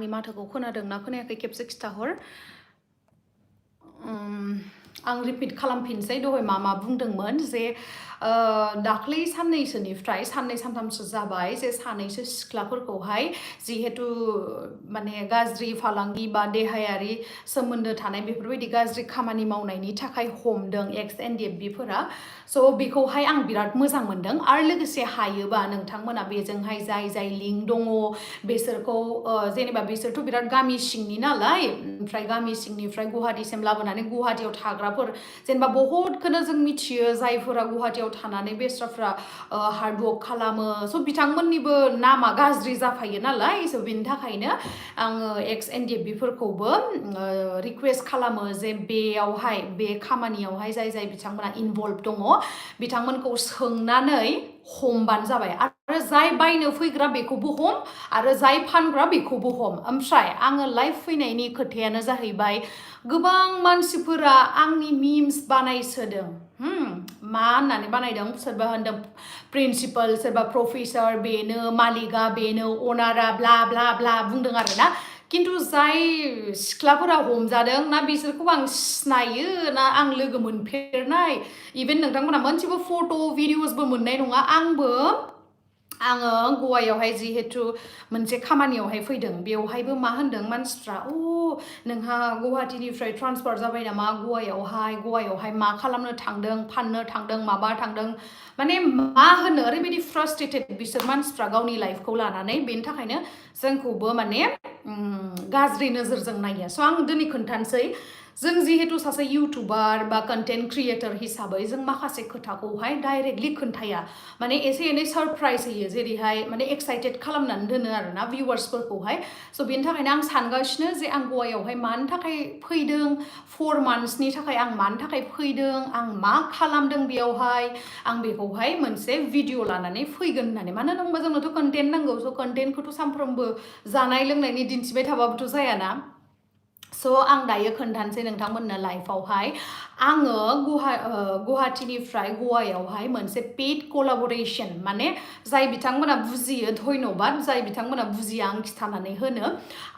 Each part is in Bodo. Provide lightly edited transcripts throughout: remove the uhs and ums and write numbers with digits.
आंनि माथोखौ खोनादोंना खोनायाखै खेबसे खिथाहर आं रिपिट खालामफिनसै दहाय मा बुंदोंमोन जे दाख्लै साननैसोनिफ्राय साननै सानथामसो जाबाय जे सानैसो सिख्लाफोरखौहाय जिहेतु माने गाज्रि फालांगि बा देहायारि सोमोन्दो थानाय बेफोरबायदि गाज्रि खामानि मावनायनि थाखाय हमदों एक्स एनडिएफबिफोरा स' बेखौहाय आं बिराद मोजां मोनदों आरो लोगोसे हायोबा नोंथांमोना बेजोंहाय जाय लिंक दङ बेसोरखौ जेनेबा बिसोरथ' बिराद गामि सिंनि नालाय ओमफ्राय गामि सिंनिफ्राय गुवाहाटीसिम लाबोनानै गुवाहाटीयाव थाग्राफोर जेनेबा बहुतखौनो जों मिथियो जायफोरा गुवाहाटीयाव थानानै बेस्राफ्रा हार्डवर्क खालामो स' बिथांमोननिबो नामा गाज्रि जाफायो नालाय स' बेनि थाखायनो आङो एक्स एनडिएफबिफोरखौबो रिक्वेस्ट खालामो जे बेयावहाय बे खामानियावहाय जाय बिथांमोना इनभल्भ दङ बिथांमोनखौ सोंनानै हमबानो जाबाय आरो जाय बायनो फैग्रा बेखौबो हम आरो जाय फानग्रा बेखौबो हम ओमफ्राय आङो लाइभ फैनायनि खोथायानो जाहैबाय गोबां मानसिफोरा आंनि मिम्स बानायसोदों मा होननानै बानायदों सोरबा होनदों प्रिन्सिपाल सोरबा प्रफेसर बेनो मालिका बेनो अनारा ब्ला ब्ला ब्ला बुंदों आरोना किन्तु जाय सिख्लाफोरा हमजादों ना बिसोरखौ आं सिनायो ना आं लोगो मोनफेरनाय इभेन नोंथांमोना मोनसेबो फट' भिडिअसबो मोननाय नङा आङो गवायावहाय जिहेतु मोनसे खामानियावहाय फैदों बेवहायबो मा होनदों मानसिफ्रा नोंहा गुवाहाटीनिफ्राय ट्रान्सफार जाबाय नामा गवायावहाय मा खालामनो थांदों फाननो थांदों माबा थांदों माने मा होनो ओरैबायदि फ्रास्ट्रेटेड बिसोर मानसिफ्रा गावनि लाइफखौ लानानै बेनि थाखायनो जोंखौबो माने गाज्रि नोजोरजों नायो स' आं दिनै खोन्थानोसै जों जिहेतु सासे इउटुबार बा कन्टेन्ट क्रिएटर हिसाबै जों माखासे खोथाखौहाय डाइरेक्टलि खोन्थाया माने एसे एनै सरप्राइज होयो जेरैहाय माने एक्साइटेड खालामनानै दोनो आरोना भिउवार्सफोरखौहाय स' बेनि थाखायनो आं सानगासिनो जे आं गवायावहाय मानि थाखाय फैदों 4 मान्थ्सनि थाखाय आं मानि थाखाय फैदों आं मा खालामदों बेयावहाय आं बेखौहाय मोनसे भिडिअ लानानै फैगोन होननानै मानो होनोबा जोंनोथ' कन्टेन्ट नांगौ स' कन्टेन्टखौथ' सानफ्रोमबो जानाय लोंनायनि दिन्थिबाय थाबाबोथ' जायाना स' आं दायो खोन्थानोसै नोंथांमोननो लाइफआवहाय आङो गुवाहाटीनिफ्राय गवायावहाय मोनसे पेड कलाबरेसन माने जाय बिथांमोना बुजियो धन्यबाद जाय बिथांमोना बुजिया आं खिथानानै होनो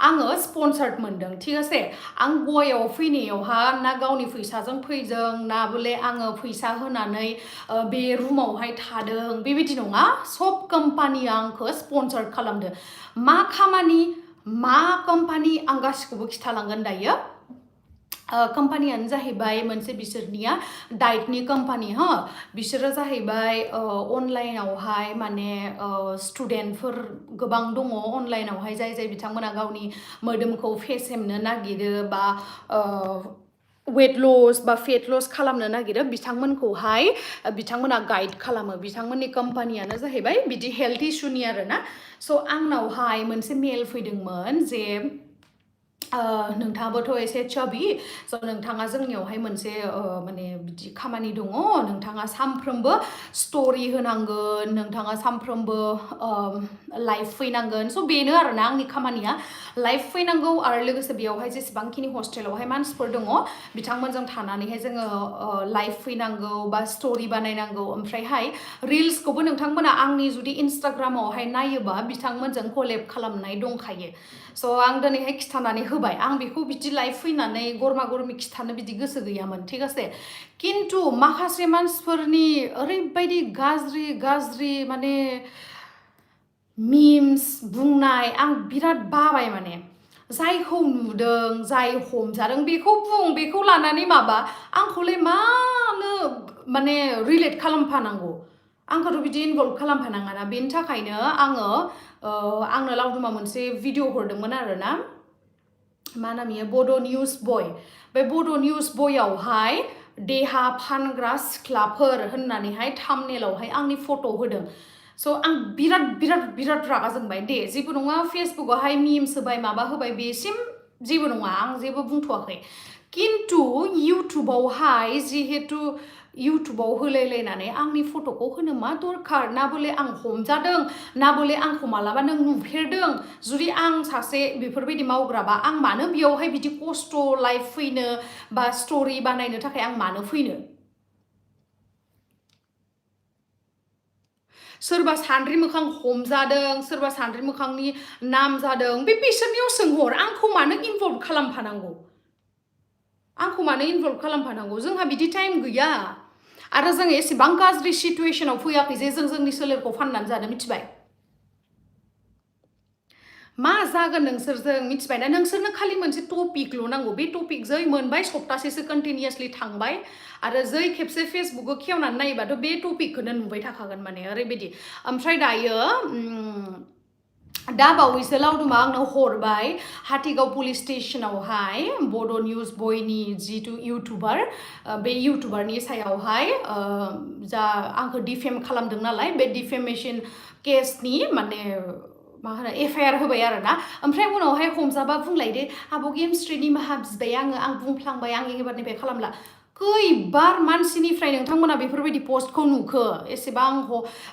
आङो स्पन्सार्ड मोनदों थिग आसे आं गवायाव फैनायावहा ना गावनि फैसाजों फैदों ना बले आङो फैसा होनानै बे रुमावहाय थादों बेबायदि नङा सब कम्पानिया आंखौ स्पन्सार्ड खालामदों मा खामानि मा कम्पानि आं गासिखौबो खिथालांगोन दायो कम्पानियानो जाहैबाय मोनसे बिसोरनिया डाइटनि कम्पानि बिसोरो जाहैबाय अनलाइनावहाय माने स्टुडेन्टफोर गोबां दङ अनलाइनावहाय जाय बिथांमोना गावनि मोदोमखौ फेसेमनो नागिरो बा वेट लस बा फेट लस खालामनो नागिरो बिथांमोना गाइड खालामो बिथांमोननि कम्पानियानो जाहैबाय बिदि हेल्थ इशुनि आरोना स' आंनावहाय मोनसे मेल फैदोंमोन जे नोंथाङाबोथ' एसे चाबि स' नोंथाङा जोंनियावहाय मोनसे माने बिदि खामानि दङ नोंथाङा सानफ्रोमबो स्ट'रि होनांगोन नोंथाङा सानफ्रोमबो लाइभ फैनांगोन स' बेनो आरोना आंनि खामानिया लाइभ फैनांगौ आरो लोगोसे बेयावहाय जेसेबांखिनि हस्टेलावहाय मानसिफोर दङ बिथांमोनजों थानानैहाय जोङो लाइभ फैनांगौ बा स्ट'रि बानायनांगौ ओमफ्रायहाय रिल्सखौबो नोंथांमोना आंनि जुदि इन्स्टाग्रामावहाय नायोबा बिथांमोनजों कलेब खालामनाय दंखायो स' आं दिनैहाय खिथानानै होबाय आं बेखौ बिदि लाइभ फैनानै गरमा गरमि खिथानो बिदि गोसो गैयामोन थिग आसे किन्तु माखासे मानसिफोरनि ओरैबायदि गाज्रि माने मिम्स बुंनाय आं बिराद बाबाय माने जायखौ नुदों जाय हमजादों बेखौ बुं बेखौ लानानै माबा आंखौलाय मानो माने रिलेट खालामफानांगौ आंखौथ' बिदि इनभल्भ खालामफानाङा ना बेनि थाखायनो आंनो लावदुमा मोनसे भिडिअ हरदोंमोन आरोना मा नाम इयो बड' निउज बय बे बड' निउज बयआवहाय देहा फानग्रा सिख्लाफोर होननानैहाय थाम्बनेलावहाय आंनि फट' होदों स' आं बिराद रागा जोंबाय दे जेबो नङा फेसबुकआवहाय मिम्स होबाय माबा होबाय बेसिम जेबो नङा आं जेबो बुंथ'वाखै किन्तु इउटुबावहाय जिहेतु इउटुबाव होलायलायनानै आंनि फट'खौ होनो मा दरखार ना बले आं हमजादों ना बले आंखौ मालाबा नों नुफेरदों जुदि आं सासे बेफोरबायदि मावग्राबा आं मानो बेयावहाय बिदि खस्थ' लाइभ फैनो बा स्ट'रि बानायनो थाखाय आं मानो फैनो सोरबा सान्द्रि मोखां हमजादों सोरबा सान्द्रि मोखांनि नाम जादों बिसोरनियाव सोंहर आंखौ मानो इनभल्भ खालामफानांगौ आंखौ मानो इनभल्भ खालामफानांगौ जोंहा बिदि टाइम गैया आरो जों एसेबां गाज्रि सिचुएशनाव फैयाखै जे जों जोंनि सोलेरखौ फाननानै जानो मिथिबाय मा जागोन नोंसोरजों मिथिबायना नोंसोरनो खालि मोनसे टपिकल' नांगौ बे टपिक जै मोनबाय सप्तासेसो कन्टिनिउसलि थांबाय आरो जै खेबसे फेसबुकखौ खेवनानै नायोबाथ' बे टपिकखौनो नुबाय थाखागोन माने ओरैबायदि ओमफ्राय दायो दा बावैसो लावदुमा आंनो हरबाय हाथिगाव पुलिस स्टेशनावहाय बड' निउज बयनि जिथु इउटुबार बे इउटुबारनि सायावहाय जा आंखौ डिफेम खालामदों नालाय बे डिफेमेशन केसनि माने मा होनो एफआइआर होबाय आरो ना ओमफ्राय उनावहाय हमजाबा बुंलायदो आब' गेमस्ट्रि निमाहा बिबाय आं बुंफ्लांबाय आं एबारनिफ्राय खालामला खैबार मानसिनिफ्राय नोंथांमोना बेफोरबायदि पस्टखौ नुखो एसेबां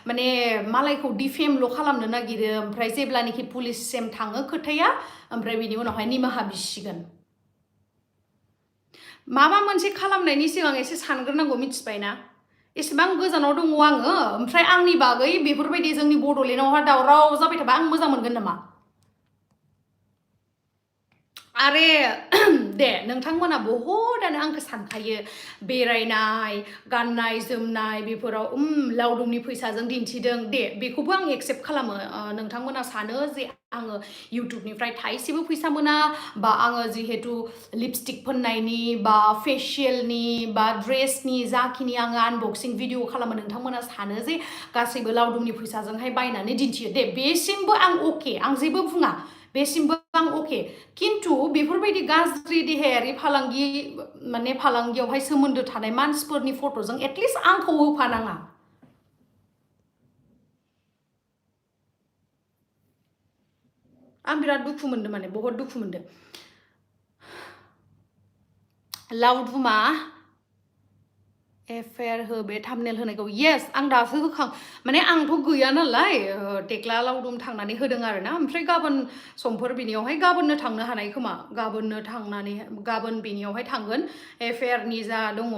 माने मालायखौ डिफेमल' खालामनो नागिरो ओमफ्राय जेब्लानाखि पुलिससिम थाङो खोथाया ओमफ्राय बिनि उनावहाय निमाहा बिसिगोन माबा मोनसे खालामनायनि सिगां एसे सानग्रोनांगौ मिथिबायना एसेबां गोजानाव दङ आङो ओमफ्राय आंनि बागै बेफोरबायदि जोंनि बड'लेण्डआवहा दावराव जाबाय थाबा आं मोजां मोनगोन नामा आरे दे नोंथांमोना बहुदानो आंखौ सानखायो बेरायनाय गाननाय जोमनाय बेफोराव लावदुमनि फैसाजों दिन्थिदों दे बेखौबो आं एक्सेप्ट खालामो नोंथांमोना सानो जे आङो इउटुबनिफ्राय थाइसेबो फैसा मोना बा आङो जिहेतु लिपस्टिक फोननायनि बा फेशियेलनि बा ड्रेसनि जाखिनि आङो आनबक्सिं भिडिअ खालामो नोंथांमोना सानो जे गासैबो लावदुमनि फैसाजोंहाय बायनानै दिन्थियो दे बेसिमबो आं अके आं जेबो बुङा बेसिमबो आं अके किन्तु बेफोरबायदि गाज्रि देहायारि फालांगि माने फालांगियावहाय सोमोन्दो थानाय मानसिफोरनि फट'जों एटलिस्ट आंखौ होफानाङा आं बिराद दुखु मोनदों माने बहुत दुखु मोनदों लावदुमा एफआइआर हो बे थाम्बनेल होनायखौ येस आं दासो होखां माने आंथ' गैया नालाय टेक्ला लावदुम थांनानै होदों आरो ना ओमफ्राय गाबोन समफोर बिनियावहाय गाबोननो थांनो हानाय खोमा गाबोननो थांनानै गाबोन बिनियावहाय थांगोन एफआइआरनि जा दङ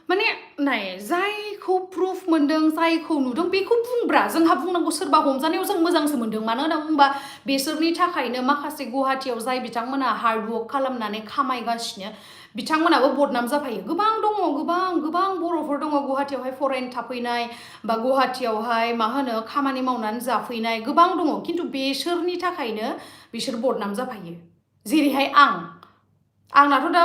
माने नाय जायखौ प्रुफ मोन्दों जायखौ नुदों बेखौ बुंब्रा जोंहा बुंनांगौ सोरबा हमजानायाव जों मोजांसो मोन्दों मानो होनना बुंबा बेसोरनि थाखायनो माखासे गुवाहाटियाव जाय बिथांमोना हार्डवर्क खालामनानै खामायगासिनो बिथांमोनाबो बदनाम जाफायो गोबां दङ गोबां बर'फोर दङ गुवाहाटियावहाय फरेन थाफैनाय बा गुवाहाटियावहाय मा होनो खामानि मावनानै जाफैनाय गोबां दङ खिन्थु बेसोरनि थाखायनो बिसोर बदनाम जाफायो जेरैहाय आंनाथ' दा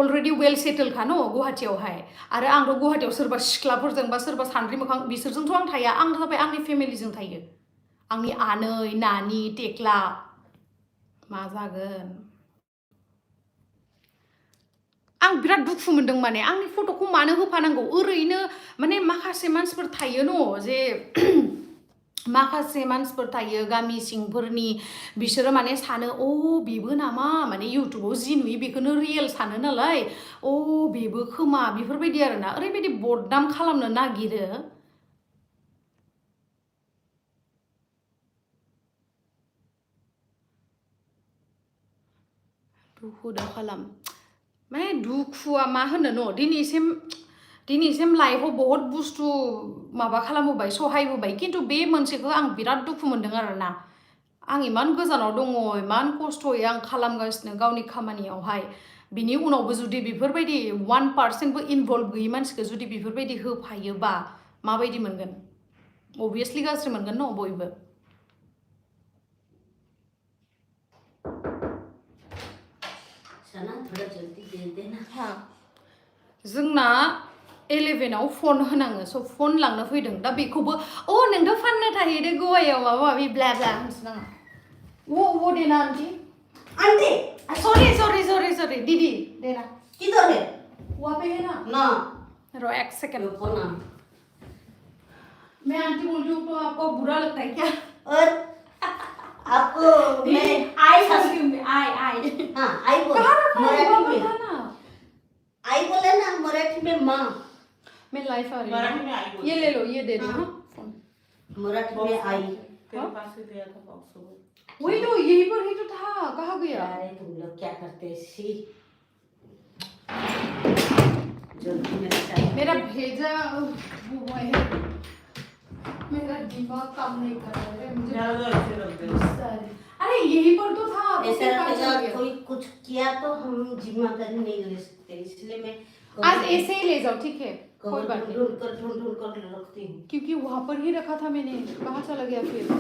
अलरेडि वेल सेटेलखा न गुवाहाटियावहाय आरो आंथ' गुवाहाटियाव सोरबा सिख्लाफोरजों बा सोरबा सान्द्रि मोखां बिसोरजोंथ' आं थाया आं जाबाय आंनि फेमिलिजों थायो आंनि आनै नानि टेक्ला मा जागोन आं बिराद दुखु मोनदों माने आंनि फट'खौ मानो होफानांगौ ओरैनो माने माखासे मानसिफोर थायो न जे माखासे मानसिफोर थायो गामि सिंफोरनि बिसोरो माने सानो बेबो नामा माने इउटुबाव जि नुयो बेखौनो रियेल सानो नालाय बेबो खोमा बेफोरबायदि आरोना ओरैबायदि बदनाम खालामनो नागिरो दुखु दा खालाम माने दुखुआ मा होनो न दिनैसिम लाइफआव बहुत बुस्थु माबा खालामबोबाय सहायबोबाय खिन्थु बे मोनसेखौ आं बिराद दुखु मोनदों आरोना आं इमान गोजानाव दङ इमान खस्थ'यै आं खालामगासिनो गावनि खामानियावहाय बिनि उनावबो जुदि बेफोरबायदि 1%बो इनभल्भ गैयि मानसिखौ जुदि बेफोरबायदि होफायोबा माबायदि मोनगोन अबभियासलि गाज्रि मोनगोन न बयबो हाँ जोंना 11 फन होनाङो स' फन लांनो फैदों दा बेखौबो नोंथ' फाननो थाहैदो गवायाव माबा माबि ब्ला ब्ला होनसै नाङा वो देना आंटी सॉरी दीदी देना किधर है वहाँ पे है ना रो एक सेकंड मैं आंटी बोल रही हूँ तो आपको बुरा लगता है क्या और आपको मैं आई बोले ना मराठी में माँ मैं लाइफ आ रही हूँ ये ले लो ये दे दो हाँ फोन मराठी में आई तेरे पास ही दिया था बॉक्स वही तो यहीं पर ही तो था कहाँ गया अरे तुम लोग क्या करते सी मेरा भेजा वो है मेरा दिमाग काम नहीं कर रहा है मुझे ज्यादा ऐसे रख दे। अरे यही पर तो था तो ऐसा फिर कहाँ रखेगा, चला गया? कोई कुछ किया तो हम जिम्मेदारी नहीं ले सकते, इसलिए मैं आज ऐसे ही ले जाओ, ठीक है, कोई कवर बात नहीं, ढूंढ कर रखती हूँ, क्योंकि वहां पर ही रखा था मैंने, कहाँ चला गया फिर,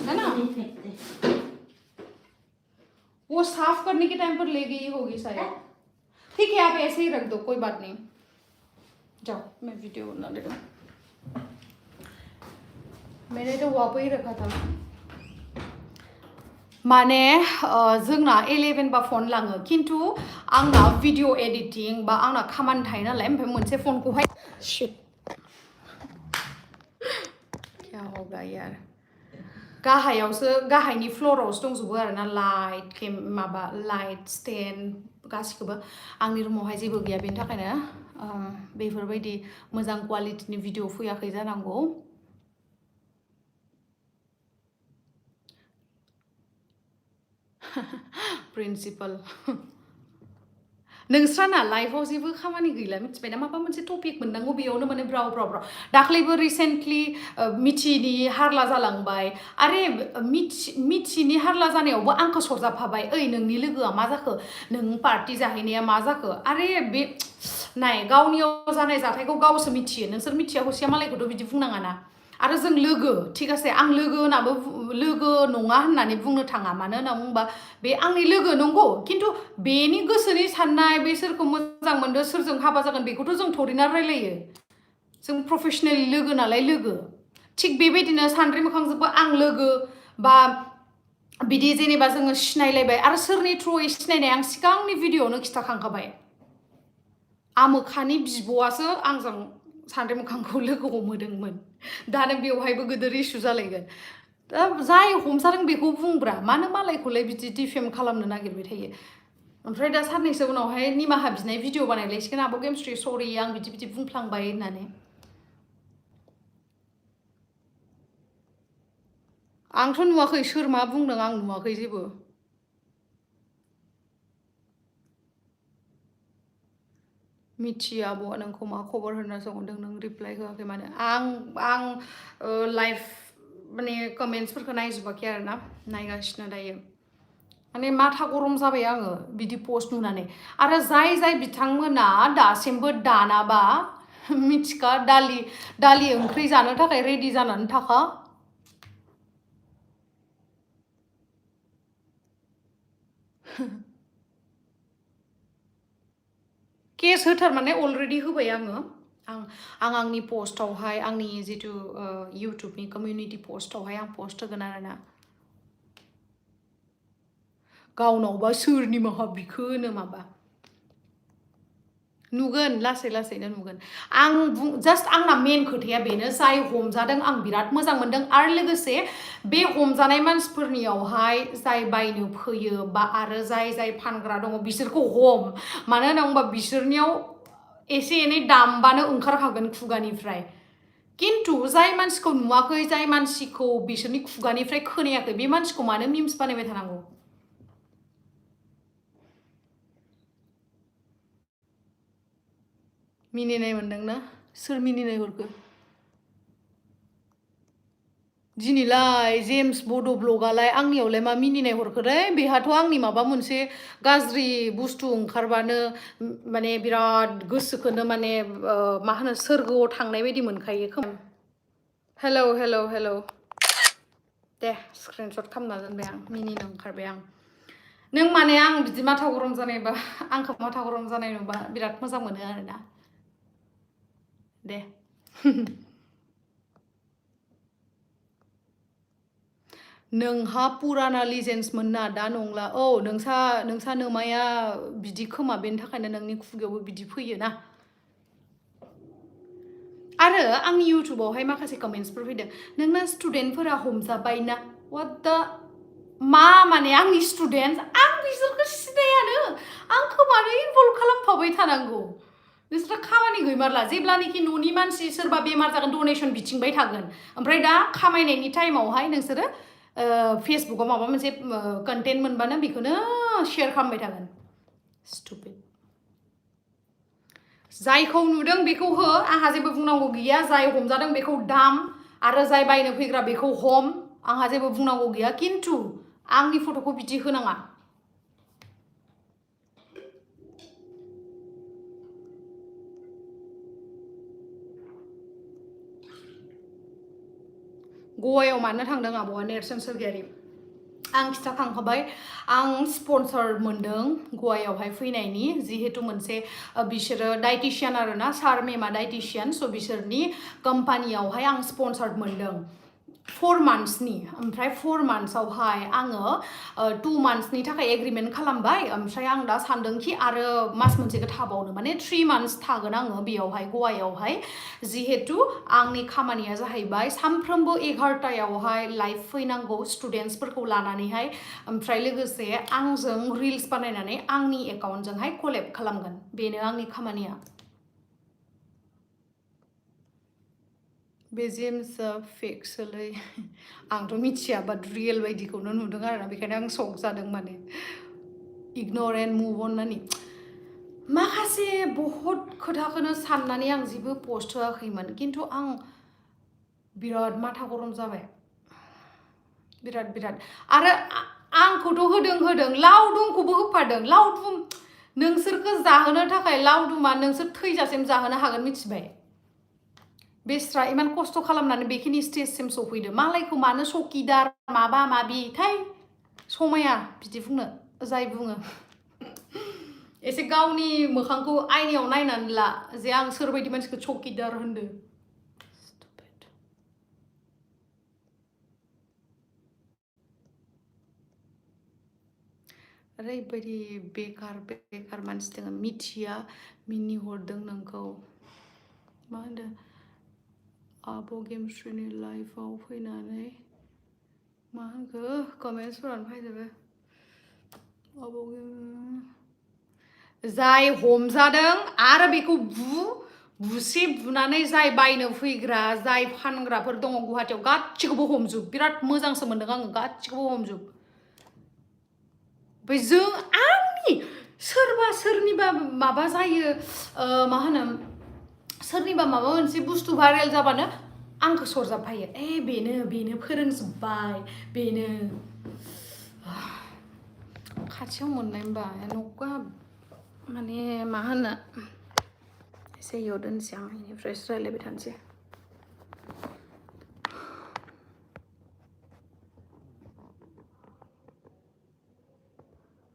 है ना? नहीं फेंकते। वो साफ करने के टाइम पर ले गई होगी शायद। ठीक है, आप ऐसे ही रख दो, कोई बात नहीं। जाओ, मैं वीडियो बना ले रहा हूँ। मैंने तो वहाँ पर ही रखा था। माने जोंना 11 बा फन लाङो, किन्तु आंना भिडिअ एडिटिं बा आंना खामानि थायो नालाय, ओमफ्राय मोनसे फनखौहाय शिट क्या होगा यार, गाहायावसो, गाहायनि फ्ल'रावसो दंजोबो आरोना, लाइट माबा लाइट स्टेन्ड गासिखौबो। आंनि रुमावहाय जेबो गैया, बेनि थाखायनो बेफोरबायदि मोजां क्वालिटिनि भिडिअ फैयाखै जानांगौ। प्रिन्सिपाल नोंस्राना लाइफआव जेबो खामानि गैला मिथिबायना, माबा मोनसे टपिक मोननांगौ बेयावनो माने ब्राव ब्राव ब्राव। दाख्लैबो रिसेन्टलि मिथिनि हारला जालांबाय, आरे मिथिनि हारला जानायावबो आंखौ सरजाबफाबाय, ओइ नोंनि लोगोआ मा जाखो, नों पार्टि जाहैनाया मा जाखो, आरे बे नाय गावनियाव जानाय जाथायखौ गावसो मिथियो, नोंसोर मिथिया हसिया मालायखौथ' बिदि बुंनाङाना। आरो जों लोगो, ठीक आसे, आं लोगो होनाबो लोगो नङा होननानै बुंनो थाङा, मानो होनना बुंबा बे आंनि लोगो नंगौ, खिन्थु बेनि गोसोनि साननाय, बे सोरखौ मोजां मोनदो, सोरजों हाबा जागोन बेखौथ' जों थरिना रायलायो, जों प्रफेसनेल लोगो नालाय लोगो। थिग बेबायदिनो सानद्रि मोखांजोंबो आं लोगो, बा बिदि जेनेबा जोङो सिनायलायबाय, आरो सोरनि थ्रुयै सिनायनाय आं सिगांनि भिडिअआवनो खिथाखांखाबाय, आमोखानि बिब'आसो आंजों सानद्रि मोखांखौ लोगो हमहोदोंमोन, दानो बेवहायबो गोदोर इस्यु जालायगोन। दा जाय हमजादों बेखौ बुंब्रा, मानो मालायखौलाय बिदि डिफेम खालामनो नागिरबाय थायो। ओमफ्राय दा साननैसो उनावहाय निमाहा बिनाय भिडिअ बानायलायसिगोन, आब' गेमस्ट्रि सरि आं बिदि बिदि बुंफ्लांबाय होननानै। आंथ' नुवाखै सोर मा बुंदों, आं नुवाखै जेबो। मिथियो आब'आ नोंखौ मा खबर होनो सोंहरदों, नों रिप्लाइ होआखै मानो। आं लाइभ माने कमेन्ट्सफोरखौ नायजोबाखै आरोना, नायगासिनो दायो। माने माथा गरम जाबाय आङो बिदि पस्ट नुनानै। आरो जाय जाय बिथांमोना दासिमबो दानाबा मिथिखा, दालि ओंख्रि जानो थाखाय रेडि जानानै थाखा। केस होथार माने अलरेडि होबाय आङो। आं आंनि पस्टआवहाय, आंनि जितु इउटुबनि कमिउनिटि पस्टआवहाय आं पस्ट होगोन आरोना। गावनावबा सोर निमाहा बिखो होनो माबा। नुगोन, लासै लासैनो नुगोन। आं जास्ट आंना मेन खोथाया बेनो, जाय हमजादों आं बिराद मोजां मोनदों, आरो लोगोसे बे हमजानाय मानसिफोरनियावहाय जाय बायनो फैयो बा आरो जाय जाय फानग्रा दङ बिसोरखौ हम, मानो होनना बुंबा बिसोरनियाव एसे एनै दामबानो ओंखारखागोन खुगानिफ्राय। किन्तु जाय मानसिखौ नुवाखै, जाय मानसिखौ बिसोरनि खुगानिफ्राय खोनायाखै, बे मानसिखौ मानो मिम्स बानायबाय थानांगौ? मिनिनाय मोनदोंना? सोर मिनिनाय हरखो? दिनैलाय जेम्स बड' ब्लगालाय आंनियावलाय मा मिनिनाय हरखोलै? बेहाथ' आंनि माबा मोनसे गाज्रि बुस्थु ओंखारबानो माने बिराद गोसोखौनो माने मा होनो, सोरगोआव थांनाय बायदि मोनखायो खोमा। हेलौ हेलौ हेलौ, दे स्क्रिनशट खालामना दोनबाय आं, मिनिनो ओंखारबाय आं। नों माने आं बिदि माथा गरम जानायबा, आंखौ माथा गरम जानाय नुबा बिराद मोजां मोनो आरोना। दे नोंहा पुराना लिजेन्समोन ना, दा नंला। औ नोंसा नोमाया बिदि खोमा, बेनि थाखायनो नोंनि खुगायावबो बिदि फैयो ना। आरो आंनि इउटुबावहाय माखासे कमेन्ट्सफोर फैदों, नोंना स्टुडेन्टफोरा हमजाबाय ना। व्हाट दा, मा माने आंनि स्टुडेन्ट? आं बिसोरखौ सिनायानो, आंखौ मानो इनभल्भ खालामफाबाय थानांगौ? नोंस्रा खामानि गैमारला, जेब्लानोखि न'नि मानसि सोरबा बेमार जागोन डनेसन बिथिंबाय थागोन, ओमफ्राय दा खामायनायनि टाइमावहाय नोंसोरो फेसबुकाव माबा मोनसे कन्टेन्ट मोनबानो बेखौनो शेयार खालामबाय थागोन। स्टुपिड। जायखौ नुदों बेखौ हो, आंहा जेबो बुंनांगौ गैया। जाय हमजादों बेखौ दाम, आरो जाय बायनो फैग्रा बेखौ हम आंहा जेबो बुंनांगौ गैया किन्तु आंनि फट'खौ बिदि होनाङा गवायाव मानो थांदों आब'आ नेरसोन सोरगियारि आं खिथाखांखाबाय आं स्पन्सर मोनदों गवायावहाय फैनायनि जिहेतु मोनसे बिसोरो डाइटिशियान आरोना सार मेमा डाइटिशियान स' बिसोरनि कम्पानियावहाय आं स्पन्सर्ड मोनदों 4 मान्थ्सनि ओमफ्राय 4 मान्थ्सआवहाय आङो 2 मान्थ्सनि थाखाय एग्रिमेन्ट खालामबाय ओमफ्राय आं दा सानदोंखि आरो मास मोनसेखौ थाबावनो माने 3 मान्थ्स थागोन आङो बेयावहाय गवायावहाय जिहेतु आंनि खामानिया जाहैबाय सानफ्रोमबो 11टायावहाय लाइभ फैनांगौ स्टुडेन्ट्सफोरखौ लानानैहाय ओमफ्राय लोगोसे आंजों रिल्स बानायनानै आंनि एकाउन्टजोंहाय कलेब खालामगोन बेनो आंनि खामानिया बे जेम्सआ फेकसोलै आंथ' मिथिया बाट रियेल बायदिखौनो नुदों आरोना बेखायनो आं शक जादों माने इगनर एन्ड मुभ अन नानि माखासे बहुद खोथाखौनो साननानै आं जेबो पस्ट होआखैमोन किन्तु आं बिराद माथा गरम जाबाय बिराद आरो आंखौथ' होदों लावदुमखौबो होफादों लावदुम नोंसोरखौ जाहोनो थाखाय लावदुमा नोंसोर थैजासिम जाहोनो हागोन मिथिबाय बेस्रा इमान खस्थ' खालामनानै बेखिनि स्टेजसिम सफैदो मालायखौ मानो सकिदार माबा माबि थाय समाया बिदि बुंनो जाय बुङो एसे गावनि मोखांखौ आयनायाव नायनानै ला जे आं सोरबायदि मानसिखौ सकिदार होनदो ओरैबायदि बेकार मानसि दङ मिथिया मिनिहरदों नोंखौ मा होनदों आब' गेमस्रिनि लाइफआव फैनानै मा होनखो कमेन्ट्सफोरानो फैजोबो आब' जाय हमजादों आरो बेखौ बुनानै जाय बायनो फैग्रा जाय फानग्राफोर दङ गुवाहाटियाव गासिखौबो हमजोब बिराद मोजांसो मोनदों आङो गासिखौबो हमजोब ओमफ्राय जों आंनि सोरबा सोरनिबा माबा जायो मा होनो सोरनिबा माबा मोनसे बुस्थु भाइरेल जाबानो आंखौ सरजाबफायो बेनो फोरोंजोब्बाय बेनो खाथियाव मोननाय होनबा न'का माने मा होनो एसे इयाव दोनसै आं इनिफ्रायसो रायलायबाय थानोसै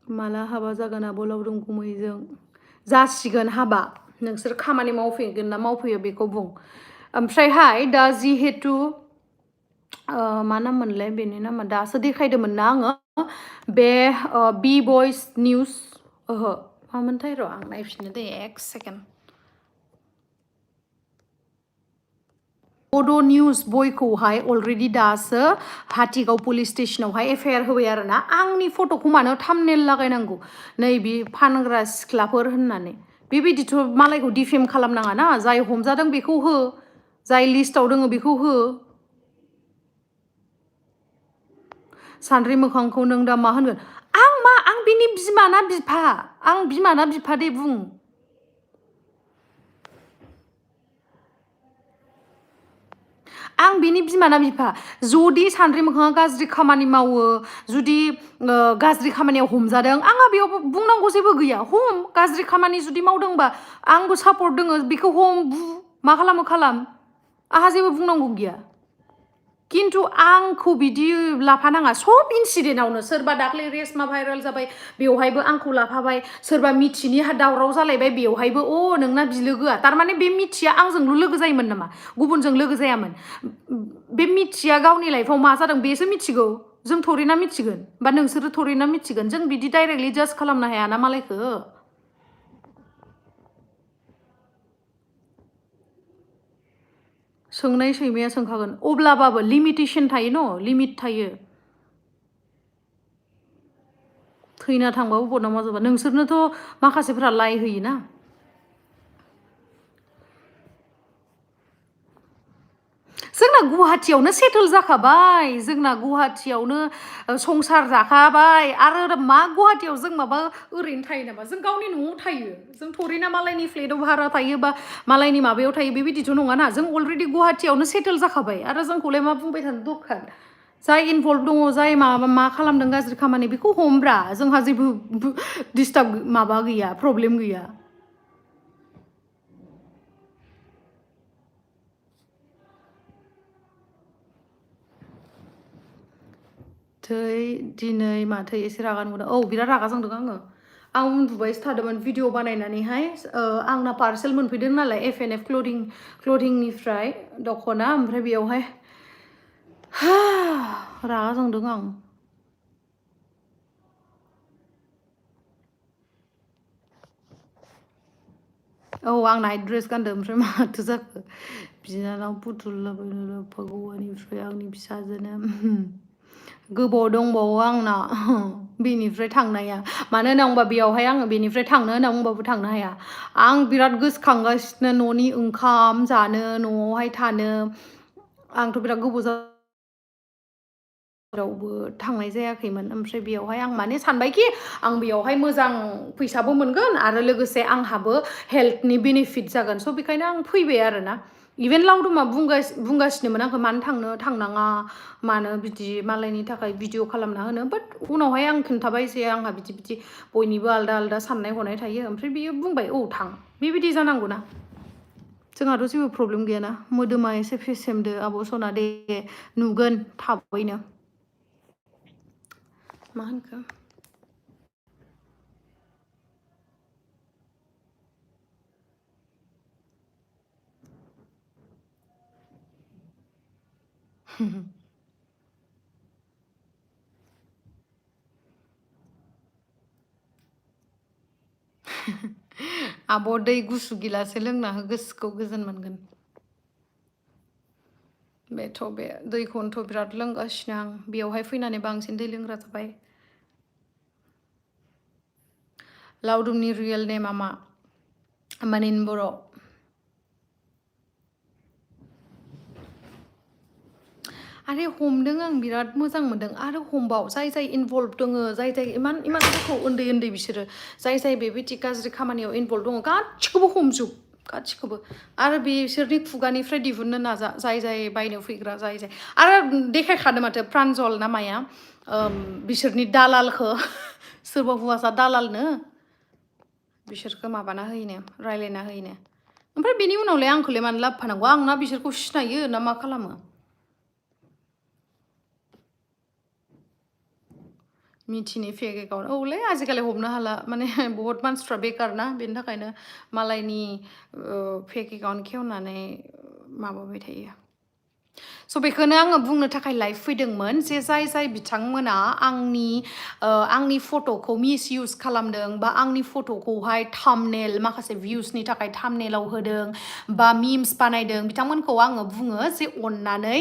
माला हाबा जागोन आब' लावदुम गुमैजों जासिगोन हाबा नोंसोर खामानि मावफैगोन ना मावफैयो बेखौ बुं ओमफ्रायहाय दा जिहेतु मा नाम मोनलाय बेनि नामा दासो देखायदोंमोन ना आङो बे बि बयस निउज ओहो मामोनथाय र' आं नायफिननो दे एक सेकेन्ड बड' निउज बयखौहाय अलरेडि दासो हाटिगाव पुलिस स्टेसनावहाय एफआइआर होबाय आरोना आंनि फट'खौ मानो थाम्बनेल लागायनांगौ नैबे फानग्रा सिख्लाफोर होननानै बेबायदिथ' मालायखौ डिफेम खालामनाङा ना जाय हमजादों बेखौ हो जाय लिस्टआव दङ बेखौ हो सानद्रि मोखांखौ नों दा मा होनगोन आं बिनि बिमा ना बिफा आं बिमा ना बिफा दे बुं आं बिनि बिमा ना बिफा जुदि सानद्रि मोखाङा गाज्रि खामानि मावो जुदि गाज्रि खामानियाव हमजादों आंहा बेयाव बुंनांगौ जेबो गैया हम गाज्रि खामानि जुदि मावदोंबा आंबो सापर्ट दङ बेखौ हम बु मा खालामो खालाम आंहा जेबो बुंनांगौ गैया किन्तु आंखौ बिदि लाफानाङा सब इन्सिडेन्टआवनो सोरबा दाख्लै रेशमा भाइरेल जाबाय बेवहायबो आंखौ लाफाबाय सोरबा मिथिनि दावराव जालायबाय बेवहायबो नोंना बिलोगोआ थारमाने बे मिथिया आंजोंल' लोगो जायोमोन नामा गुबुनजों लोगो जायामोन बे मिथिया गावनि लाइफआव मा जादों बेसो मिथिगौ जों थरिना मिथिगोन बा नोंसोरो थरिना मिथिगोन जों बिदि डाइरेक्टलि जाज खालामनो हायाना मालायखौ सोंनाय सैमाया सोंखागोन अब्लाबाबो लिमिटेसन थायो न लिमिट थायो थैना थांबाबो बना मा जाबा नोंसोरनोथ' माखासेफोरा लाइ होयोना जोंना गुवाहाटियावनो सेटल जाखाबाय जोंना गुवाहाटियावनो संसार जाखाबाय आरो मा गुवाहाटियाव जों माबा ओरैनो थायो नामा जों गावनि न'आव थायो जों थोरिना मालायनि फ्लेटआव भारा थायो बा मालायनि माबायाव थायो बेबायदिथ' नङाना जों अलरेडि गुवाहाटियावनो सेटल जाखाबाय आरो जोंखौलाय मा बुंबाय थानो दरखार जाय इनभल्भ दङ जाय मा खालामदों गाज्रि खामानि बेखौ हमब्रा जोंहा जेबो डिस्टार्ब माबा गैया प्रब्लेम गैया दिनै माथो एसे रागा नुदों बिराद रागा जोंदों आं उन्दुबायसो थादोंमोन भिडिअ बानायनानैहाय आंना पार्सेल मोनफैदों नालाय F&F क्लथिंनिफ्राय दख'ना ओमफ्राय बेयावहाय रागा जोंदों आं आं नाइट ड्रेस गानदों ओमफ्राय माथो जाखो बिनानाव पुथुल भगवाननिफ्राय आंनि फिसाजोनो गोबाव दंबावो आंना बेनिफ्राय थांनाया मानो होनना बुंबा बेयावहाय आङो बेनिफ्राय थांनो होनना बुंबाबो थांनो हाया आं बिराद गोसोखांगासिनो न'नि ओंखाम जानो न'आवहाय थानो आंथ' बिराद गोबाव रावबो थांनाय जायाखैमोन ओमफ्राय बेयावहाय आं माने सानबायखि आं बेयावहाय मोजां फैसाबो मोनगोन आरो लोगोसे आंहाबो हेल्थनि बेनिफिट जागोन स' बेखायनो आं फैबाय आरोना इभेन लावदुमा बुंगासिनोमोन आंखौ मानो थांनाङा मानो बिदि मालायनि थाखाय भिडिअ खालामना होनो बाट उनावहाय आं खोन्थाबाय जे आंहा बिदि बयनिबो आलदा आलदा साननाय हनाय थायो ओमफ्राय बियो बुंबाय थां बेबायदि जानांगौना जोंहाथ' जेबो प्रब्लेम गैयाना मोदोमा एसे फेसेमदो आब' सना दे नुगोन थाबैनो मा होनखो आब' दै गुसु गिलासे लोंना हो गोसोखौ गोजोन मोनगोन बे दैखौनोथ' बिराद लोंगासिनो आं बेयावहाय फैनानै बांसिन दै लोंग्रा जाबाय लावदुमनि रियेल नेमा मा मानिन बर' आरे हमदों आं बिराद मोजां मोनदों आरो हमबाव जाय इनभल्भ दङ जाय इमान गथ' उन्दै बिसोरो जाय बेबायदि गाज्रि खामानियाव इनभल्भ दङ गासिखौबो हमजोब गासिखौबो आरो बिसोरनि खुगानिफ्राय दिहुननो नाजा जाय बायनो फैग्रा जाय आरो देखायखादों माथो प्रान्जल ना माया बिसोरनि दालालखौ सोरबा हौवासा दालालनो बिसोरखौ माबाना होयोनो रायलायना होयोनो ओमफ्राय बेनि उनावलाय आंखौलाय मानो लाबोफानांगौ आं ना बिसोरखौ सिनायो ना मा खालामो मिथिनि फेक एकाउन्ट औलै आजिखालि हमनो हाला माने बहुत मानसिफ्रा बेकार ना बेनि थाखायनो मालायनि फेक एकाउन्ट खेवनानै माबाबाय थायो स' बेखौनो आङो बुंनो थाखाय लाइभ फैदोंमोन जे जाय बिथांमोना आंनि फट'खौ मिस इउज खालामदों बा आंनि फट'खौहाय थामनेल माखासे भिउसनि थाखाय थामनेलाव होदों बा मिम्स बानायदों बिथांमोनखौ आङो बुङो जे अननानै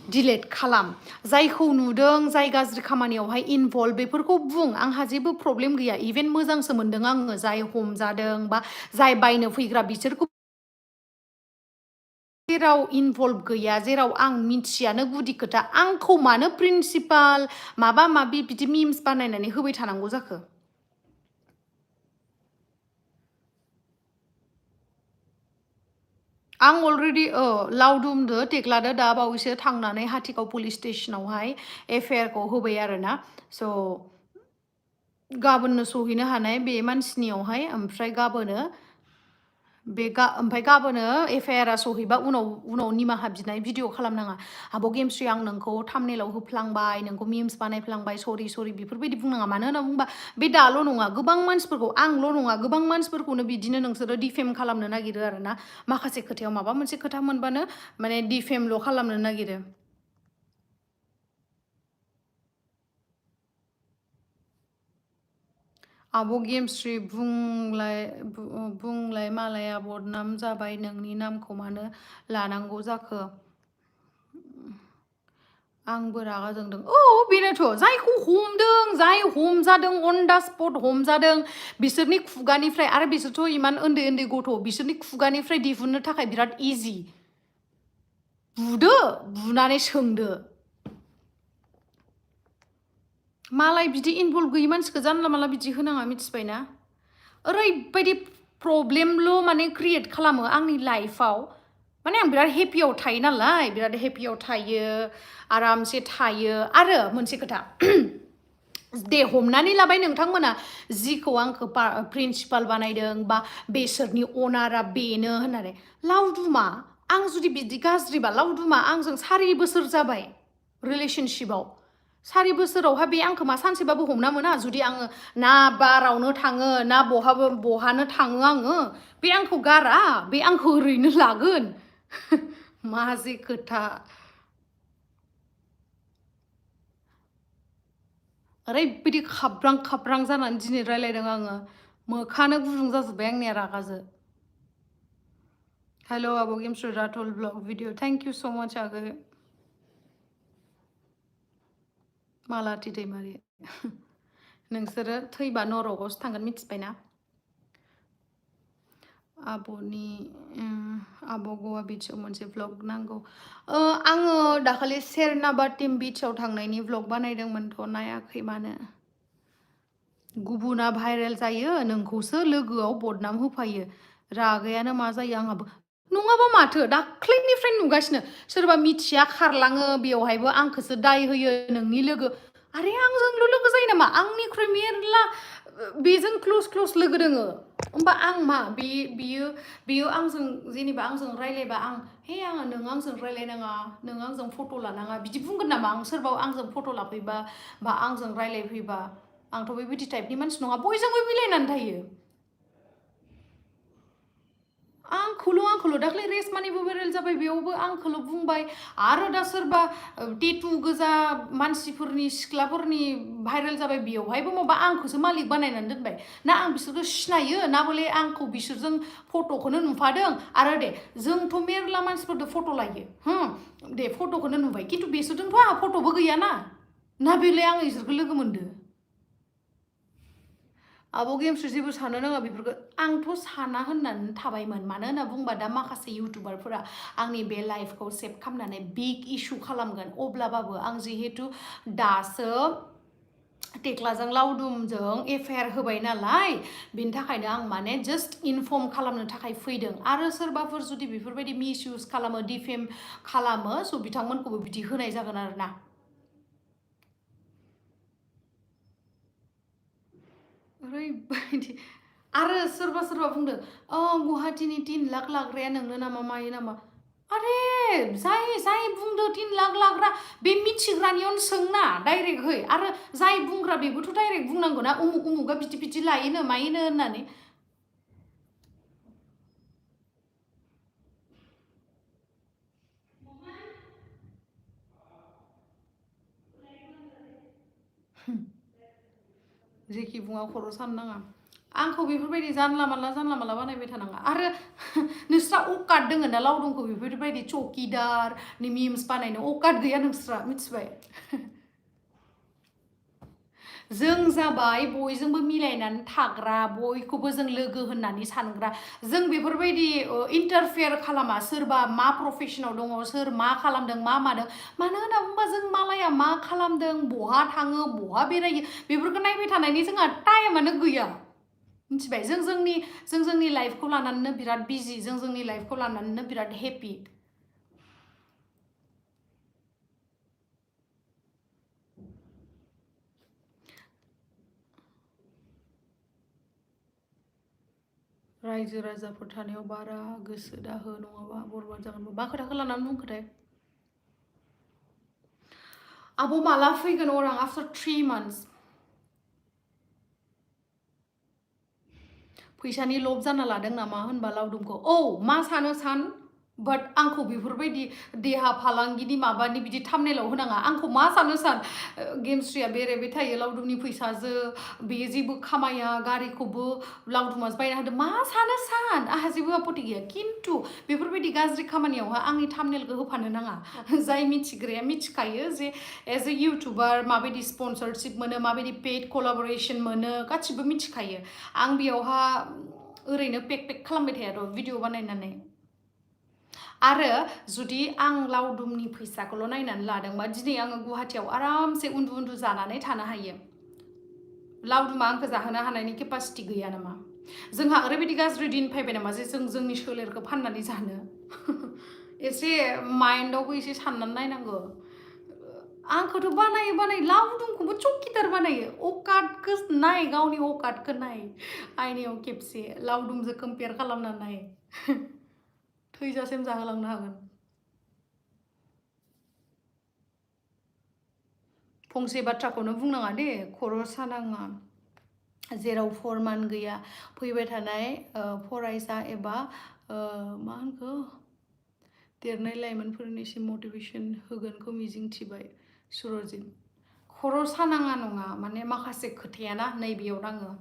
डिलेट खालाम जायखौ नुदों जाय गाज्रि खामानियावहाय इनभल्भ बेफोरखौ बुं आंहा जेबो प्रब्लेम गैया इभेन मोजांसो मोनदों आङो जाय हमजादों बा जाय बायनो फैग्रा बिसोरखौ जेराव इनभल्भ गैया जेराव आं मिथियानो गुदि खोथा आंखौ मानो प्रिन्सिपाल माबा माबि बिदि मिम्स बानायनानै होबाय थानांगौ जाखो आं अलरेडि लावदुमदो टेक्लादो दा बावैसो थांनानै हाथिगाव पुलिस स्टेसनावहाय एफआइआरखौ होबाय आरोना स' गाबोननो सहैनो हानाय बे मानसिनियावहाय ओमफ्राय गाबोनो ओमफ्राय गाबोनो एफआइआरआ सहैबा उनाव निमाहा बिनाय भिडिअ खालामनाङा आब' गेमस्रि आं नोंखौ थामनेलाव होफ्लांबाय नोंखौ मिम्स बानायफ्लांबाय सरि बेफोरबायदि बुंनाङा मानो होनना बुंबा बे दाल' नङा गोबां मानसिफोरखौ आंल' नङा गोबां मानसिफोरखौनो बिदिनो नोंसोरो डिफेम खालामनो नागिरो आरोना माखासे खोथायाव माबा मोनसे खोथा मोनबानो माने डिफेमल' खालामनो नागिरो आब' गेमस्रि बुंलाय मालाया बदनाम जाबाय नोंनि नामखौ मानो लानांगौ जाखो आंबो रागा जोंदों बेनोथ' जायखौ हमदों जाय हमजादों अन दा स्पट हमजादों बिसोरनि खुगानिफ्राय आरो बिसोरथ' इमान उन्दै गथ' बिसोरनि खुगानिफ्राय दिहुननो थाखाय बिराद इजि बुदो बुनानै सोंदो मालाय बिदि इनभल्भ गैयि मानसिखौ जानला माला बिदि होनाङा मिथिबायना ओरैबायदि प्रब्लेमल' माने क्रिएट खालामो आंनि लाइफआव माने आं बिराद हेपियाव थायो नालाय बिराद हेपियाव थायो आरामसे थायो आरो मोनसे खोथा दे हमनानै लाबाय नोंथांमोना जिखौ आंखौ प्रिन्सिपाल बानायदों बा बेसोरनि अनारा बेनो होननानै लावदुमा आं जुदि बिदि गाज्रिबा लावदुमा आंजों 4 बोसोर जाबाय रिलेशनशिपआव 4 बोसोरावहा बे आंखौ मा सानसेबाबो हमना मोना जुदि आङो ना बारावनो थाङो ना बहानो थाङो आङो बे आंखौ गारा बे आंखौ ओरैनो लागोन मा जे खोथा ओरैबायदि खाब्रां जानानै दिनै रायलायदों आङो मोखानो गुदुं जाजोब्बाय आंनिया रागाजों हेल' आब' गेमस्रि राथल ब्लग भिडिअ थेंक इउ स' माच आगै मालाथि दैमारि नोंसोरो थैबा नरकआवसो थांगोन मिथिबायना आब'नि आब' गवा बिचआव मोनसे भ्लग नांगौ आङो दाखालि सेरनाबाटिम बिचआव थांनायनि भ्लग बानायदोंमोनथ' नायाखै मानो गुबुना भाइरेल जायो नोंखौसो लोगोआव बदनाम होफायो रागायानो मा जायो आंहाबो नङाबा माथो दाख्लैनिफ्राय नुगासिनो सोरबा मिथिया खारलाङो बेवहायबो आंखौसो दाय होयो नोंनि लोगो आरे आंजोंल' लोगो जायो नामा आंनिख्रुइ मेरला बेजों क्लस लोगो दोङो होमबा आं मा बियो आंजों जेनेबा आंजों रायलायबा आं हे आङो नों आंजों रायलायनाङा नों आंजों फट' लानाङा बिदि बुंगोन नामा आं सोरबा आंजों फट' लाफैबा बा आंजों रायलायफैबा आंथ' बेबायदि टाइपनि मानसि नङा बयजोंबो मिलायनानै थायो आंखौल' दाख्लै रेसमानिबो भाइरेल जाबाय बेयावबो आंखौल' बुंबाय आरो दा सोरबा टेटु गोजा मानसिफोरनि सिख्लाफोरनि भाइरेल जाबाय बेयावहायबो माबा आंखौसो मालिक बानायनानै दोनबाय ना आं बिसोरखौ सिनायो ना बले आंखौ बिसोरजों फट'खौनो नुफादों आरो दे जोंथ' मेरला मानसिफोरजों फट' लायो दे फट'खौनो नुबाय खिन्थु बिसोरजोंथ' आंहा फट'बो गैयाना ना बेलाय आं बिसोरखौ लोगो मोनदो आब' गेमस्रि जेबो सानो नाङा बेफोरखौ आंथ' साना होननानै थाबायमोन मानो होनना बुंबा दा माखासे इउटुबारफोरा आंनि बे लाइफखौ सेभ खालामनानै बिग इस्यु खालामगोन अब्लाबाबो आं जिहेतु दासो टेक्लाजों लावदुमजों एफआइआर होबाय नालाय बेनि थाखायनो आं माने जास्ट इनफर्म खालामनो थाखाय फैदों आरो सोरबाफोर जुदि बेफोरबायदि मिसइउज खालामो डिफेम खालामो स' बिथांमोनखौबो बिदि होनाय जागोन आरोना ओरैबायदि आरो सोरबा बुंदों गुवाहाटीनि 3 लाख लाग्राया नोंनो नामा मायो नामा आरे जाय बुंदो 3 लाख लाग्रा बे मिथिग्रानियावनो सोंना डाइरेक्टहै आरो जाय बुंग्रा बेबोथ' डाइरेक्ट बुंनांगौ ना उमुगा बिदि लायोनो मायोनो होननानै जेखि बुङा खर' साननाङा आंखौ बेफोरबायदि जानला माला बानायबाय थानाङा आरो नोंस्रा अकाद दोङो ना लावदुमखौ बेफोरबायदि चौकिदारनि मिम्स बानायनो अकाद गैया नोंस्रा मिथिबाय जों जाबाय बयजोंबो मिलायनानै थाग्रा बयखौबो जों लोगो होननानै सानग्रा जों बेफोरबायदि इन्टारफेयार खालामा सोरबा मा प्रफेसनाव दङ सोर मा खालामदों मा मादों मानो होनना बुंबा जों मालाया मा खालामदों बहा थाङो बहा बेरायो बेफोरखौ नायबाय थानायनि जोंहा टाइमानो गैया मिथिबाय जों जोंनि लाइफखौ लानानैनो बिराद बिजि जों जोंनि लाइफखौ लानानैनो बिराद हेपि रायजो राजाफोर थानायाव बारा गोसो दाहो नङाबा बरबाद जागोन मा खोथाखौ लानानै बुंखोथाय आब' माला फैगोन अरां आफ्टार 3 months फैसानि लब जाना लादों नामा होनबा लावदुमखौ मा सानो सान बाट आंखौ बेफोरबायदि देहा फालांगिनि माबानि बिदि थामनेलाव होनाङा आंखौ मा सानो सान गेमस्रिया बेरायबाय थायो लावदुमनि फैसाजों बेयो जेबो खामाया गारिखौबो लावदुमासो बायना होदों मा सानो सान आंहा जेबो आपत्ति गैया खिन्थु बेफोरबायदि गाज्रि खामानियावहा आंनि थामनेलखौ होफानो नाङा जाय मिथिग्राया मिथिखायो जे एज ए इउटुबार माबायदि स्पन्सरशिप मोनो माबायदि पेड कलाबरेसन मोनो गासिबो मिथिखायो आं बेयावहा ओरैनो पेक खालामबाय थाया र' भिडिअ बानायनानै आरो जुदि आं लावदुमनि फैसाखौल' नायनानै लादोंबा दिनै आङो गुवाहाटियाव आरामसे उन्दु जानानै थानो हायो लावदुमा आंखौ जाहोनो हानायनि केपासिटि गैया नामा जोंहा ओरैबायदि गाज्रि दिन फैबाय नामा जे जों जोंनि सोलेरखौ फाननानै जानो एसे माइन्डआवबो एसे साननानै नायनांगौ आंखौथ' बानायो लावदुमखौबो चकिदार बानायो अकातखौ नाय गावनि अकातखौ नाय आयनायाव खेबसे लावदुमजों कम्पेयार खालामना नाय थैजासिम जाहोलांनो हागोन फंसे बाथ्राखौनो बुंनाङा दे खर' सानाङा जेराव फरमान गैया फैबाय थानाय फरायसा एबा मा होनखो देरनाय लाइमोनफोरनिसिम मटिभेसन होगोनखौ मिजिंथिबाय सुरजित खर' सानाङा नङा माने माखासे खोथायाना नैबेयाव नाङो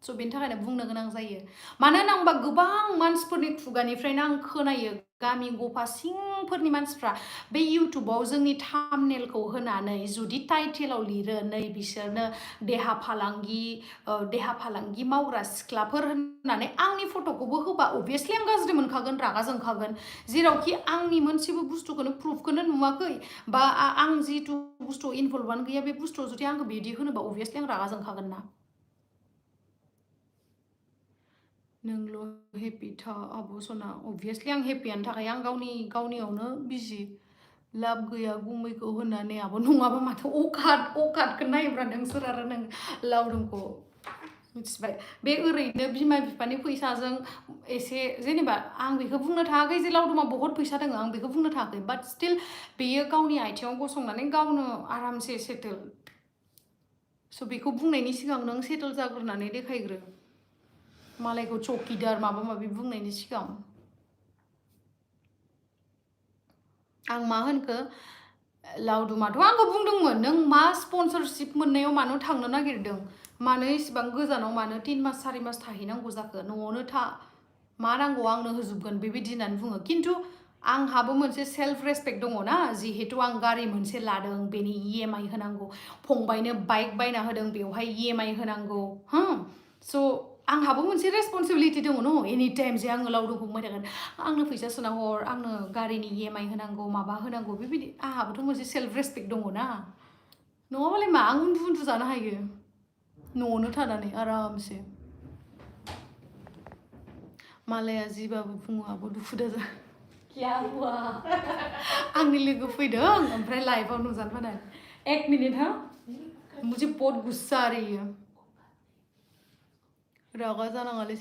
स' बेनि थाखायनो बुंनो गोनां जायो मानो होनना गोबां मानसिफोरनि खुगानिफ्रायनो आं खोनायो गामि गफा सिंफोरनि मानसिफ्रा बे इउटुबाव जोंनि थाम्बनेलखौ होनानै जुदि टाइटेलाव लिरो नै बिसोरनो देहा फालांगि मावग्रा सिख्लाफोर होननानै आंनि फट'खौबो होबा अभियासलि आं गाज्रि मोनखागोन रागा जोंखागोन जेरावखि आंनि मोनसेबो बुस्थुखौनो प्रुफखौनो नुवाखै बा आं जिथु बुस्थु इनभल्भआनो गैया बे बुस्थुआव जुदि आंखौ बिदि होनोबा अभियासलि आं रागा जोंखागोन ना नोंल' हेपि था आब' सना अभियासलि आं हेपियानो थाखाय आं गावनियावनो बिजि लाब गैया गुमैखौ होननानै आब' नङाबा माथो अकातखौ नायोब्रा नों सोर आरो नों लावदुमखौ मिथिबाय बे ओरैनो बिमा बिफानि फैसाजों एसे जेनेबा आं बेखौ बुंनो थाङाखै जे लावदुमा बहुत फैसा दङ आं बेखौ बुंनो थाङाखै बाट स्टिल बेयो गावनि आथिङाव गसंनानै गावनो आरामसे सेटेल स' बेखौ बुंनायनि सिगां नों सेटेल जाग्रोनानै देखायग्रो मालायखौ चकिदार माबा माबि बुंनायनि सिगां आं मा होनखो लावदुमाथ' आंखौ बुंदोंमोन नों मा स्पन्सरशिप मोननायाव मानो थांनो नागिरदों मानो इसिबां गोजानाव मानो 3 मास 4 मास थाहैनांगौ जाखो न'आवनो था मा नांगौ आंनो होजोबगोन बेबायदि होननानै बुङो खिन्थु आंहाबो मोनसे सेल्फ रेसपेक्ट दङ ना जिहेतु आं गारि मोनसे लादों बेनि EMI होनांगौ फंबायनो बाइक बायना होदों बेवहाय EMI होनांगौ स' आंहाबो मोनसे रेसपन्सिबिलिटि दङ न एनि टाइम जे आङो लावदुमखौ बुंबाय थागोन आंनो फैसा सोना हर आंनो गारिनि EMI होनांगौ माबा होनांगौ बेबायदि आंहाबोथ' मोनसे सेल्फ रेसपेक्ट दङ ना नङाबालाय मा आं उन्दु जानो हायो न'आवनो थानानै आरामसे मालाया जिबाबो बुङो आब' दुखु दाजा क्या हुआ आंनि लोगो फैदों ओमफ्राय लाइभआव नुजानो फानाय 1 मिनिट हा मुझे बहुत गुस्सा आ रही है रागा जानाङालै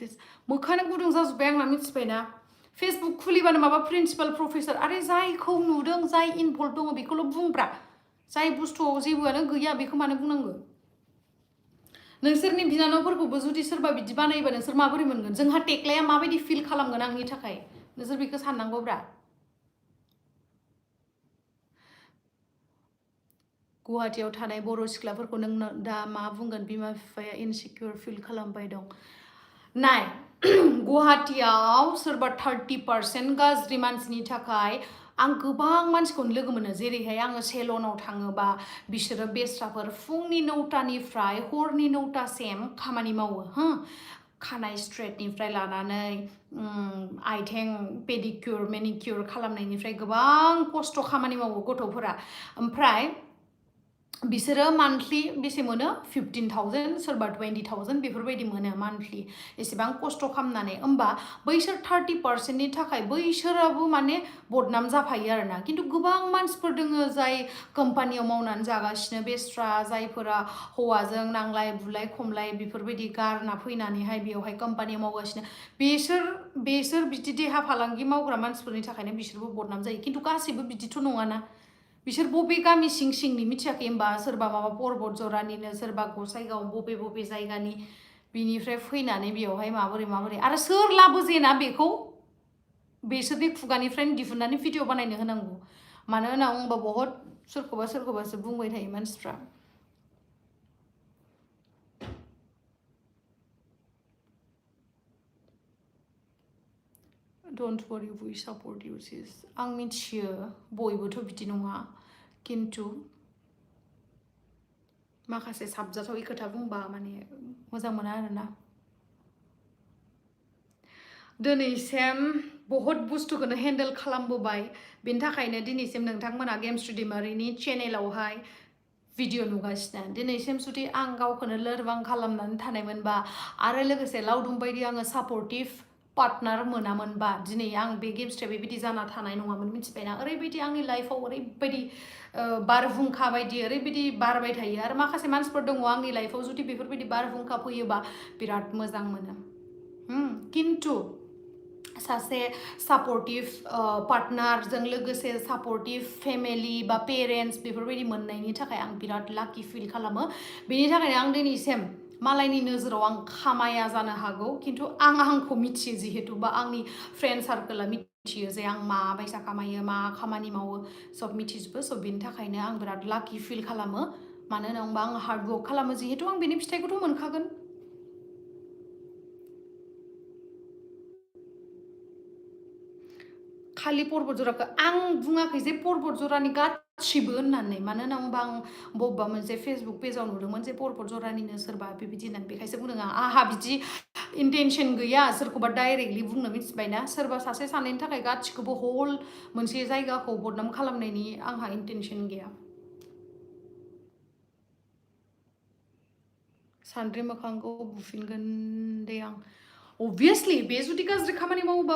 मोखानो गुदुं जाजोब्बाय आंना मिथिबायना फेसबुक खुलिबानो माबा प्रिन्सिपाल प्रफेसर आरे जायखौ नुदों जाय इनभल्भ दङ बेखौल' बुंब्रा जाय बुस्थुआव जेबोआनो गैया बेखौ मानो बुंनांगौ नोंसोरनि बिनानावफोरखौबो जुदि सोरबा बिदि बानायोबा नोंसोर माबोरै मोनगोन जोंहा टेक्लाया माबायदि फिल खालामगोन आंनि थाखाय नोंसोर बेखौ साननांगौब्रा गुवाहाटियाव थानाय बर' सिख्लाफोरखौ नों दा मा बुंगोन बिमा बिफाया इनसिकिउर फिल खालामबाय दं नाय गुवाहाटियाव सोरबा 30% गाज्रि मानसिनि थाखाय आं गोबां मानसिखौनो लोगो मोनो जेरैहाय आङो सेलनाव थाङोबा बिसोरो बेस्राफोर फुंनि 9टानिफ्राय हरनि 9टासिम खामानि मावो खानाय स्ट्रेटनिफ्राय लानानै आइथें पेडिक्युर मेनिक्युर खालामनायनिफ्राय गोबां खस्थ' खामानि मावो गथ'फोरा ओमफ्राय बिसोरो मान्थलि बेसे मोनो 15,000 सोरबा 20,000 बेफोरबायदि मोनो मान्थलि एसेबां खस्थ' खालामनानै होमबा बैसोर 30%नि थाखाय बैसोराबो माने बदनाम जाफायो आरोना खिन्थु गोबां मानसिफोर दोङो जाय कम्पानियाव मावनानै जागासिनो बेस्रा जायफोरा हौवाजों नांलाय बुलाय खमलाय बेफोरबायदि गारना फैनानैहाय बेवहाय कम्पानियाव मावगासिनो बेसोर बिदि देहा फालांगि मावग्रा मानसिफोरनि थाखायनो बिसोरबो बदनाम जायो खिन्थु गासैबो बिदिथ' नङाना बिसोर बबे गामि सिंनि मिथियाखै होमबा सोरबा माबा पर्बत जरानिनो सोरबा गसाइगाव बबे जायगानि बिनिफ्राय फैनानै बेवहाय माबोरै आरो सोर लाबोजेना बेखौ बेसोरनि खुगानिफ्रायनो दिहुननानै भिडिअ बानायनो होनांगौ मानो होनना बुंबा बहुत सोरखौबासो बुंबाय थायो मानसिफ्रा don't worry we support you sis आं मिथियो बयबोथ' बिदि नङा खिन्थु माखासे साबजाथावै खोथा बुंबा माने मोजां मोना आरोना दिनैसिम बहुत बुस्थुखौनो हेन्डेल खालामबोबाय बेनि थाखायनो दिनैसिम नोंथांमोना गेम्स दैमारिनि चेनेलावहाय भिडिअ नुगासिनो दिनैसिम जुदि आं गावखौनो लोरबां खालामनानै थानायमोनबा आरो लोगोसे लावदुम बायदि आङो सापर्टिभ पार्टनार मोनामोनबा दिनै आं बे गेम्सआव बेबायदि जाना थानाय नङामोन मिथिबायना ओरैबायदि आंनि लाइफआव ओरैबायदि बारहुंखा बायदि ओरैबायदि बारबाय थायो आरो माखासे मानसिफोर दङ आंनि लाइफआव जुदि बेफोरबायदि बारहुंखा फैयोबा बिराद मोजां मोनो खिन्थु सासे सापर्टिभ पार्टनारजों लोगोसे सापर्टिभ फेमिलि बा पेरेन्टस बेफोरबायदि मोननायनि थाखाय आं बिराद लाकि फिल खालामो बेनि थाखायनो आं दिनैसिम मालायनि नोजोराव आं खामाया जानो हागौ खिन्थु आं आंखौ मिथियो जिहेतु बा आंनि फ्रेन्ड सार्कोला मिथियो जे आं मा बायसा खामायो मा खामानि मावो सब मिथिजोबो स' बेनि थाखायनो आं बिराद लाकि फिल खालामो मानो होनोबा आं हार्डवर्क खालामो जिहेतु आं बेनि फिथाइखौथ' मोनखागोन खालि पर्बत जराखौ आं बुङाखै जे पर्बत जरानि गासिबो होननानै मानो होनना बुंबा आं बबेबा मोनसे फेसबुक पेजाव नुदोंमोन जे पर्बत जरानिनो सोरबा बेबायदि होननानै बेखायसो बुंदों आंहा बिदि इन्टेनसन गैया सोरखौबा डाइरेक्टलि बुंनो मिथिबायना सोरबा सासे सानैनि थाखाय गासिखौबो हल मोनसे जायगाखौ बदनाम खालामनायनि आंहा इन्टेनसन गैया सान्द्रि मोखांखौ बुफिनगोन दे आं obviously बे जुदि गाज्रि खामानि मावोबा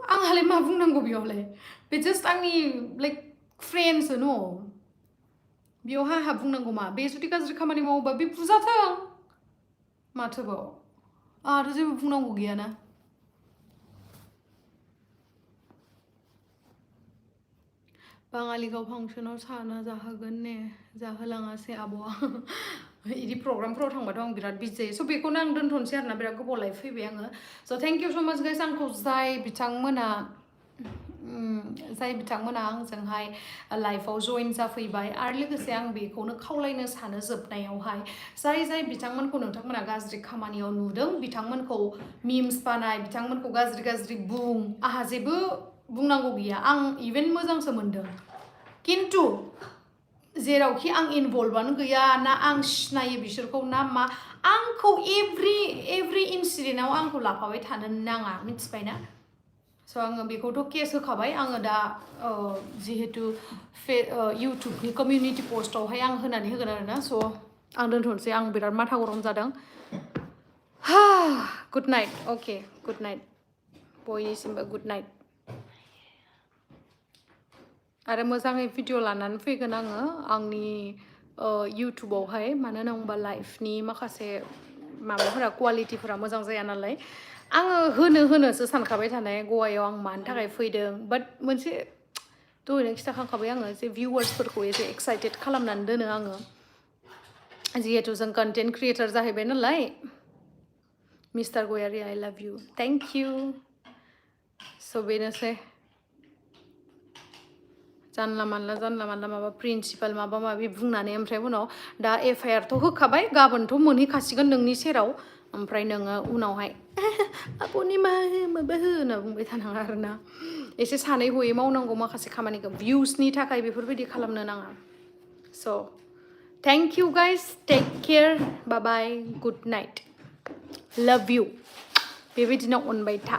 आंहालाय मा बुंनांगौ बेयावलाय बे जास्ट आंनि लाइक फ्रेन्डसो न बेयावहाय आंहा बुंनांगौ मा बे जुदि गाज्रि खामानि मावोबा बे बुजाथों माथोबाव आंहाथ' जेबो बुंनांगौ गैयाना बाङालिगाव फांसनाव साना जाहोगोन ने जाहोलाङासै आब'आ बिदि प्रग्रामफोराव थांबाथ' आं बिराद बिजि जायो स' बेखौनो आं दोनथ'नोसै आरोना बिराद गोबाव लाइफ फैबाय आङो स' थेंक इउ स' माच गाइस आंखौ जाय बिथांमोना आंजोंहाय लाइफआव जइन जाफैबाय आरो लोगोसे आं बेखौनो खावलायनो सानो जोबनायावहाय जाय बिथांमोनखौ नोंथांमोना गाज्रि खामानियाव नुदों बिथांमोनखौ मिम्स बानाय बिथांमोनखौ गाज्रि बुं आंहा जेबो बुंनांगौ गैया आं इभेन मोजांसो मोनदों खिन्थु जेरावखि आं इनभल्भआनो गैया ना आं सिनायो बिसोरखौ ना मा आंखौ एभ्रि इन्सिडेन्टआव आंखौ लाफाबाय थानो नाङा मिथिबायना स' आङो बेखौथ' केस होखाबाय आङो दा जिहेतु इउटुबनि कमिउनिटि पस्टआवहाय आं होनानै होगोन आरोना स' आं दोनथ'नोसै आं बिराद माथा गरम जादों गुड नाइट अके गुड नाइट बयनिसिमबो गुड नाइट आरो मोजाङै भिडिअ लानानै फैगोन आङो आंनि इउटुबावहाय मानो होनना बुङोबा लाइफनि माखासे माबाफोरा क्वालिटिफोरा मोजां जाया नालाय आङो होनोसो सानखाबाय थानाय गवायाव आं मानि थाखाय फैदों बाट मोनसे दहायनो खिथाखांखाबाय आङो जे भिउवार्सफोरखौ एसे एक्साइटेड खालामनानै दोनो आङो जिहेतु जों कन्टेन्ट क्रिएटर जाहैबाय नालाय मिस्टार गयारि आइ लाभ इउ थेंक इउ स' बेनोसै जानला मानला माबा प्रिन्सिपाल माबा माबि बुंनानै ओमफ्राय उनाव दा एफआइआरथ' होखाबाय गाबोनथ' मोनहैखासिगोन नोंनि सेराव ओमफ्राय नोङो उनावहाय आब'नि माबा होना बुंबाय थानाङा आरोना एसे सानै हयै मावनांगौ माखासे खामानिखौ भिउसनि थाखाय बेफोरबायदि खालामनो नाङा so' thank you guys take care bye bye good night love you बेबायदिनो अनबाय था